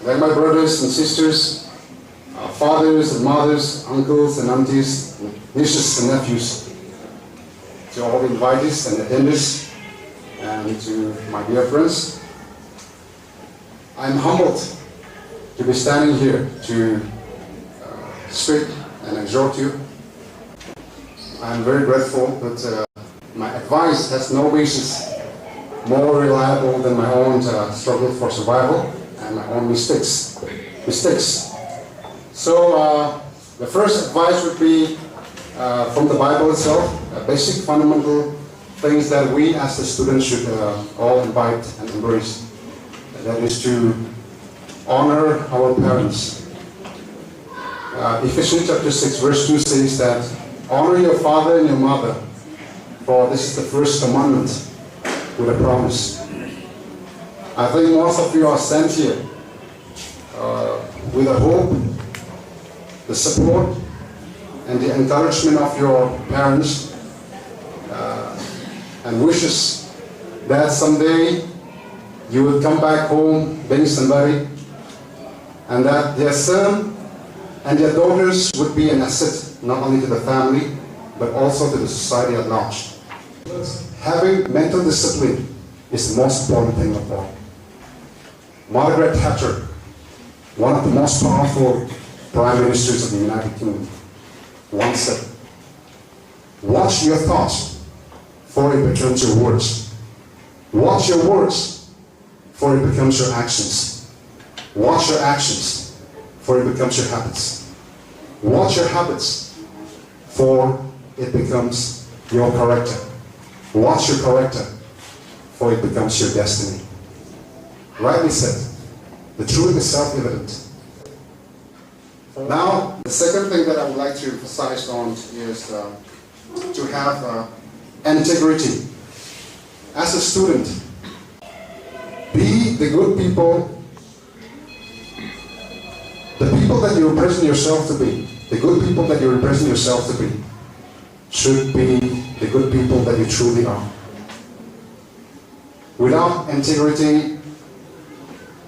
like, my brothers and sisters, uh, fathers and mothers, uncles and aunties, nieces and nephews, to all the invitees and attendees, and to my dear friends, I'm humbled to be standing here to, uh, speak and exhort you. I'm very grateful that, uh, my advice has no basis more reliable than my own, uh, struggle for survival and my own mistakes. Mistakes. So, uh, the first advice would be, uh, from the Bible itself, a basic fundamental things that we as the students should, uh, all invite and embrace. That is to honor our parents. Uh, Ephesians chapter six, verse two says that, "Honor your father and your mother, for this is the first commandment with a promise." I think most of you are sent here, uh, with the hope, the support, and the encouragement of your parents, uh, and wishes that someday you will come back home being somebody, and that their son and their daughters would be an asset not only to the family, but also to the society at large. Having mental discipline is the most important thing of all. Margaret Thatcher, one of the most powerful prime ministers of the United Kingdom, once said, "Watch your thoughts, for it becomes your words. Watch your words, for it becomes your actions. Watch your actions, for it becomes your habits. Watch your habits, for it becomes your character. Watch your character, for it becomes your destiny." Rightly said, the truth is self-evident. Now, the second thing that I would like to emphasize on is, uh, to have, uh, integrity. As a student, be the good people. The people that you represent yourself to be, the good people that you represent yourself to be, should be the good people that you truly are. Without integrity,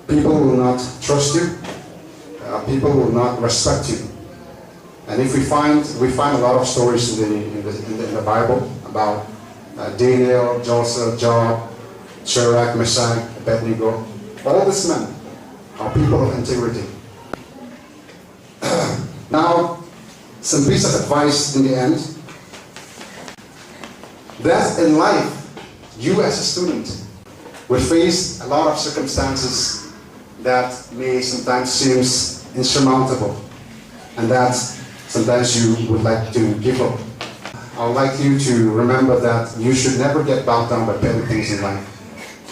people will not trust you. Uh, people will not respect you. And if we find, we find a lot of stories in the, in the, in the, in the Bible about, uh, Daniel, Joseph, Job, Shadrach, Meshach, Abednego. All these men are people of integrity. Now, some piece of advice in the end. That in life, you as a student will face a lot of circumstances that may sometimes seems insurmountable, and that sometimes you would like to give up. I would like you to remember that you should never get bogged down by petty things in life.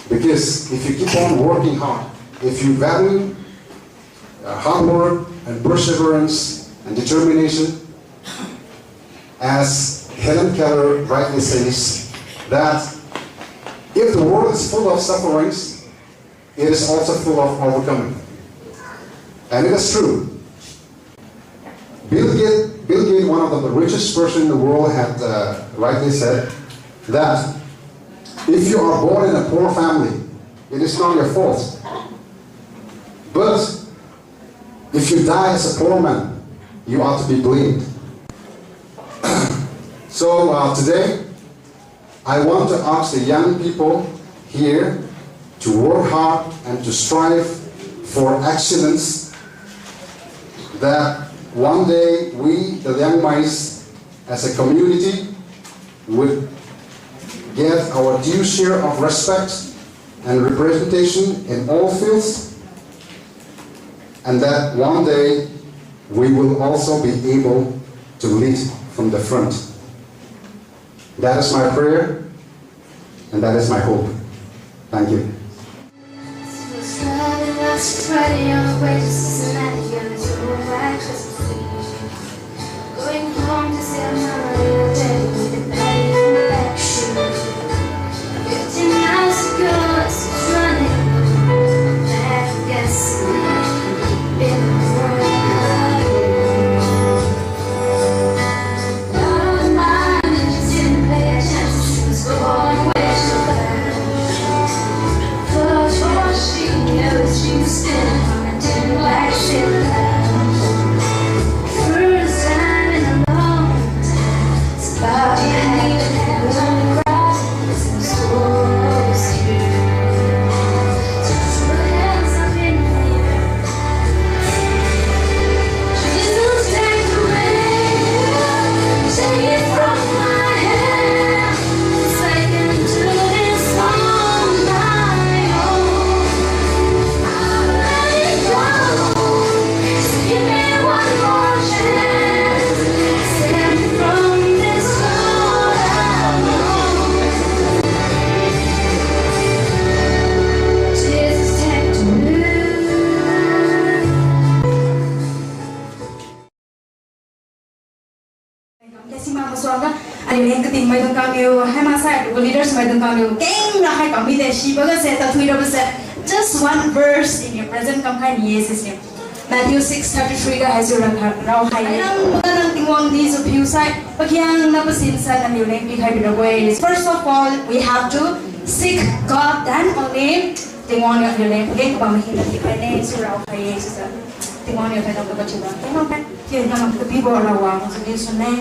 Because if you keep on working hard, if you value, uh, hard work and perseverance and determination, as Helen Keller rightly says, that if the world is full of sufferings, it is also full of overcoming. And it is true. Bill Gates, Bill Gates, one of the richest person in the world, had, uh, rightly said that if you are born in a poor family, it is not your fault. But if you die as a poor man, you are to be blamed. So, uh, today, I want to ask the young people here to work hard and to strive for excellence, that one day we, the Liangmais, as a community, would get our due share of respect and representation in all fields, and that one day we will also be able to lead from the front. That is my prayer, and that is my hope. Thank you. Kesi ma masuangga, aliu leng kating maidung kamiu, hai ma Sai, gu leaders maidung kang niu kengna khai kam mide, sibo gase, tathui rabo se. Just one verse in your present kamkhai ni-e sise. Matthew six thirty-three ga haichiu ra kha, raokhai-e. Nang, nang Tingwang di jiu phiu sai, pakhiangna pasin sa naliu leng pikhai birabo-e. First of all, we have to seek God, then only Tingwang niu aliu leng pageng kabam hina pikhai ne, chiu raokhai-e, chiujiu. Tingwang niu thoidam kaba chiubo. Tingwang niu thoidam kapibo Rawang, chiudi sune.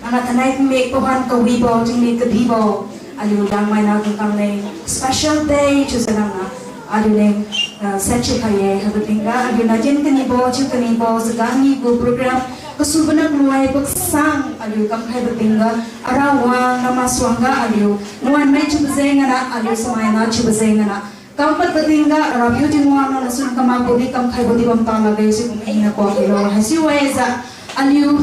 Nangniu thainai mek pawan kawibo, tingmik kadibo, aliu Liangmai nah dungkang leng special day chiujiu nangniu aliu leng, ah, set thiukhai-e. Haibo tingga aliu nah din kanibo, chiu kanibo, Chaga Ngee gu program kasubo na luai paksang aliu kamkhaibo tingga, Arawang nah masuangga aliu nuanmai thiubo jeng gana, aliu samaina thiubo jeng gana, kampatbo tingga Rapiu Tingwang nang nasun kamakbo di kamkhaibo di bam ta lakge chiu kum hina kuak hilo. Haichiujiu aliu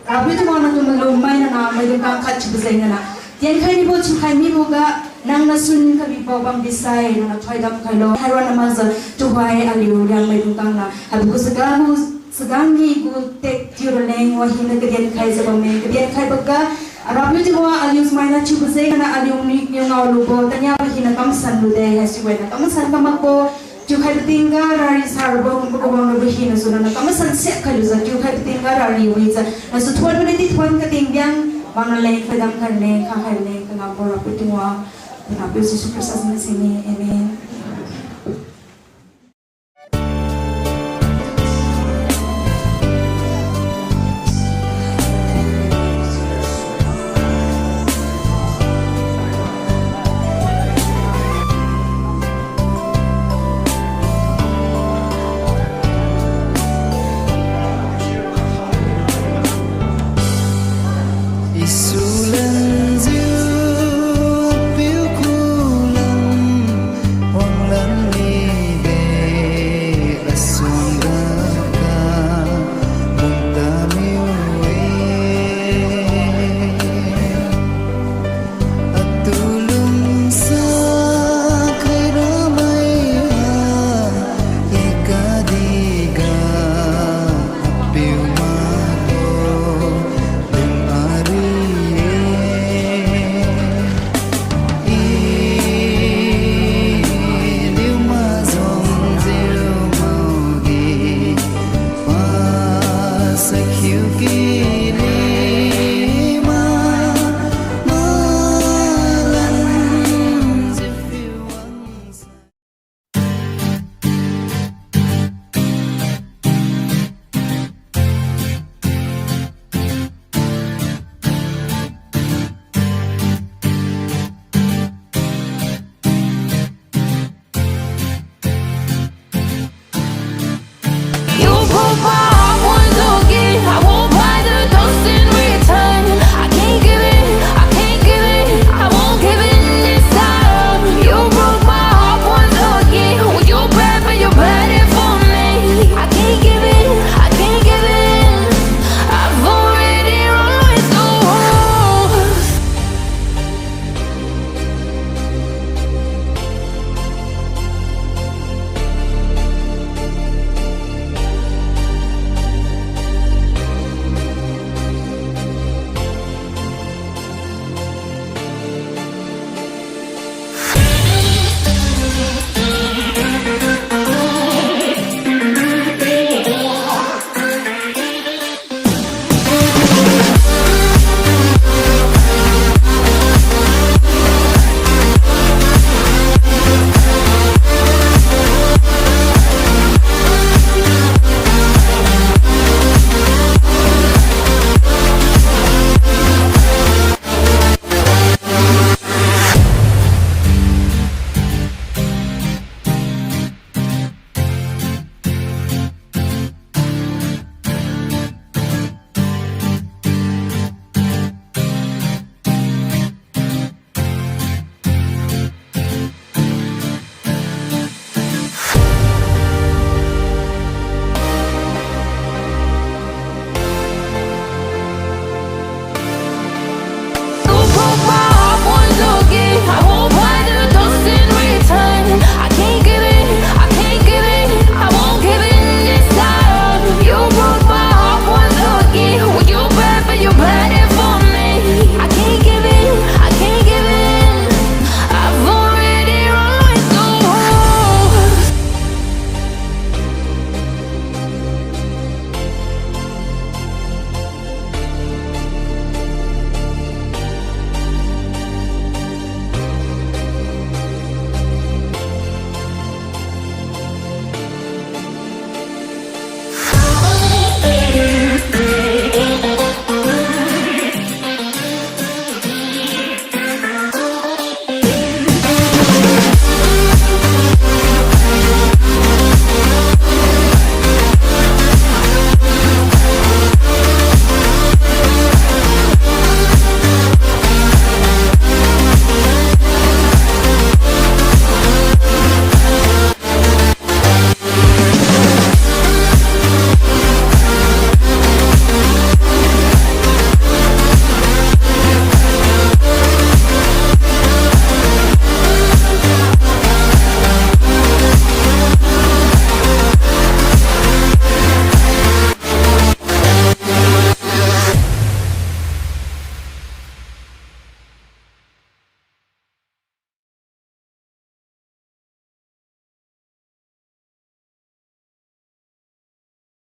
Rapiu Tingwang natu malum maina namaidung kang khat thiubo jeng gana, tienkhai mibo thiukhai miboga, nang nasun kabibo bam bisai nangniu thoidam khailo. Hairon na makjiu tuhoi aliu Liangmai dungkang nah haibo gu Chaga gu, Chaga Ngee gu tek tiu raleng wa hina kadienkhaijiu bamme. Kadienkhaiboga, Rapiu Tingwang aliu samaina thiubo jeng gana aliu mik niu ngaolubo taniabo hina kamsan lude, haichiubo na kamsan kamakbo thiukhaibo tingga rari sarabo kumbo kawang rabo hinasu nangniu kamsan siak khailujiu thiukhaibo tingga rari wijiu nasu thuon mani di thuon kating biang bam raleng, thoidam khai raleng, khakhai raleng, kangambo Rapiu Tingwang, Rapiu Jesu Khrista jeng sini. Amen.